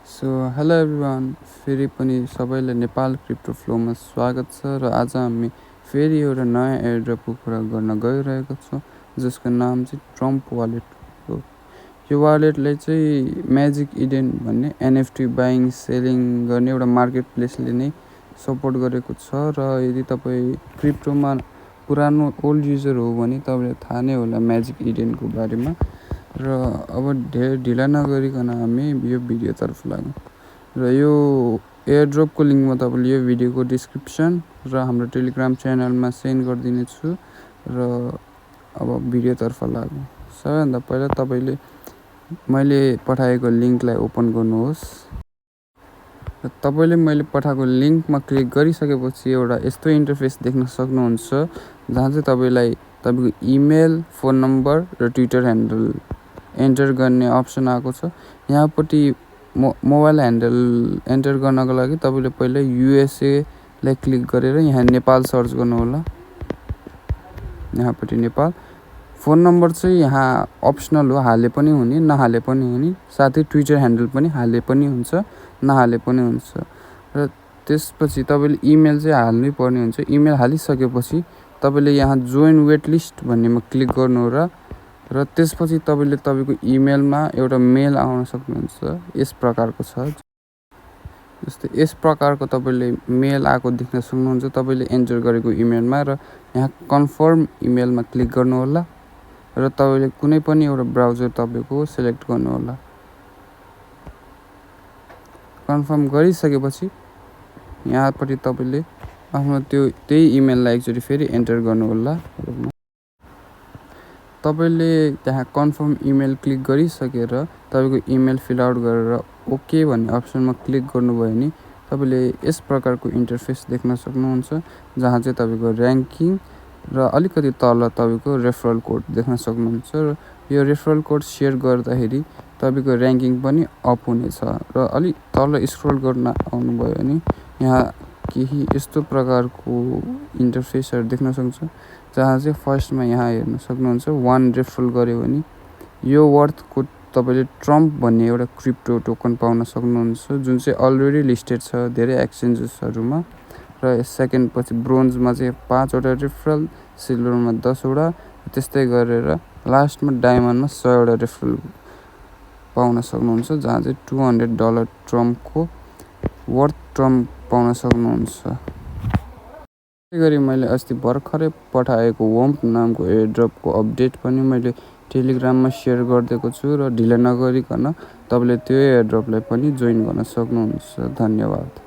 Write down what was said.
So hello everyone, फेरि पनि सबैलाई नेपाल क्रिप्टो फ्लोमा स्वागत छ। र आज हामी फेरि एउटा नयाँ एयरड्रपको कुरा गर्न गइरहेको छौँ, जसको नाम चाहिँ ट्रम्प वालेट हो। यो वालेटलाई चाहिँ म्याजिक इडेन भन्ने एनएफटी बाइङ सेलिङ गर्ने एउटा मार्केट प्लेसले नै सपोर्ट गरेको छ। र यदि तपाईँ क्रिप्टोमा पुरानो ओल्ड युजर हो भने तपाईँलाई थाहा नै होला म्याजिक इडेनको बारेमा। र अब धेरै ढिला नगरिकन हामी यो भिडियोतर्फ लागौँ। र यो एयरड्रपको लिङ्कमा तपाईँले यो भिडियोको डिस्क्रिप्सन र हाम्रो टेलिग्राम च्यानलमा सेन्ड गरिदिनेछु। र अब भिडियोतर्फ लागौँ। सबैभन्दा पहिला तपाईँले मैले पठाएको लिङ्कलाई ओपन गर्नुहोस्। र तपाईँले मैले पठाएको लिङ्कमा क्लिक गरिसकेपछि एउटा यस्तो इन्टरफेस देख्न सक्नुहुन्छ, जहाँ चाहिँ तपाईँलाई तपाईँको इमेल, फोन नम्बर र ट्विटर ह्यान्डल एन्टर गर्ने अप्सन आएको छ। यहाँपट्टि मोबाइल ह्यान्डल एन्टर गर्नको लागि तपाईँले पहिला युएसएलाई क्लिक गरेर यहाँ नेपाल सर्च गर्नुहोला। यहाँपट्टि नेपाल। फोन नम्बर चाहिँ यहाँ अप्सनल हो, हाले पनि हुने नहाले पनि हुने। साथै ट्विटर ह्यान्डल पनि हाले पनि हुन्छ नहाले पनि हुन्छ। र त्यसपछि तपाईँले इमेल चाहिँ हाल्नै पर्ने हुन्छ। इमेल हालिसकेपछि तपाईँले यहाँ जोइन वेट लिस्ट भन्नेमा क्लिक गर्नु र त्यसपछि तपाईँले तपाईँको इमेलमा एउटा मेल आउन सक्नुहुन्छ। यस प्रकारको छ, जस्तै यस प्रकारको तपाईँले मेल आएको देख्न सक्नुहुन्छ तपाईँले एन्टर गरेको इमेलमा। र यहाँ कन्फर्म इमेलमा क्लिक गर्नुहोला र तपाईँले कुनै पनि एउटा ब्राउजर तपाईँको सेलेक्ट गर्नुहोला। कन्फर्म गरिसकेपछि यहाँपट्टि तपाईँले आफ्नो त्यही इमेललाई एकचोटि फेरि एन्टर गर्नुहोला। तपाईँले त्यहाँ कन्फर्म इमेल क्लिक गरिसकेर तपाईँको इमेल फिल आउट गरेर ओके भन्ने अप्सनमा क्लिक गर्नुभयो भने तपाईँले यस प्रकारको इन्टरफेस देख्न सक्नुहुन्छ, जहाँ चाहिँ तपाईँको ऱ्याङ्किङ र अलिकति तल तपाईँको रेफरल कोड देख्न सक्नुहुन्छ। र यो रेफरल कोड सेयर गर्दाखेरि तपाईँको ऱ्याङ्किङ पनि अप हुनेछ। र अलिक तल स्क्रोल गर्न आउनुभयो भने यहाँ केही यस्तो प्रकारको इन्टरफेसहरू देख्न सक्नुहुन्छ, जहाँ चाहिँ फर्स्टमा यहाँ हेर्न सक्नुहुन्छ 1 रेफरल गऱ्यो भने यो वर्थको तपाईँले ट्रम्प भन्ने एउटा क्रिप्टो टोकन पाउन सक्नुहुन्छ, जुन चाहिँ अलरेडी लिस्टेड छ धेरै एक्सचेन्जेसहरूमा। र सेकेन्ड पछि ब्रोन्जमा चाहिँ 5वटा रेफरल, सिल्भरमा 10वटा, त्यस्तै गरेर लास्टमा डायमन्डमा 100वटा रेफरल पाउन सक्नुहुन्छ, जहाँ चाहिँ $200 ट्रम्पको वर्थ ट्रम्प पाउन सक्नुहुन्छ। त्यसै गरी मैले अस्ति भर्खरै पठाएको वम्प नामको एयरड्रपको अपडेट पनि मैले टेलिग्राममा सेयर गरिदिएको छु। र ढिला नगरिकन तपाईँले त्यो एयरड्रपलाई पनि जोइन गर्न सक्नुहुन्छ। धन्यवाद।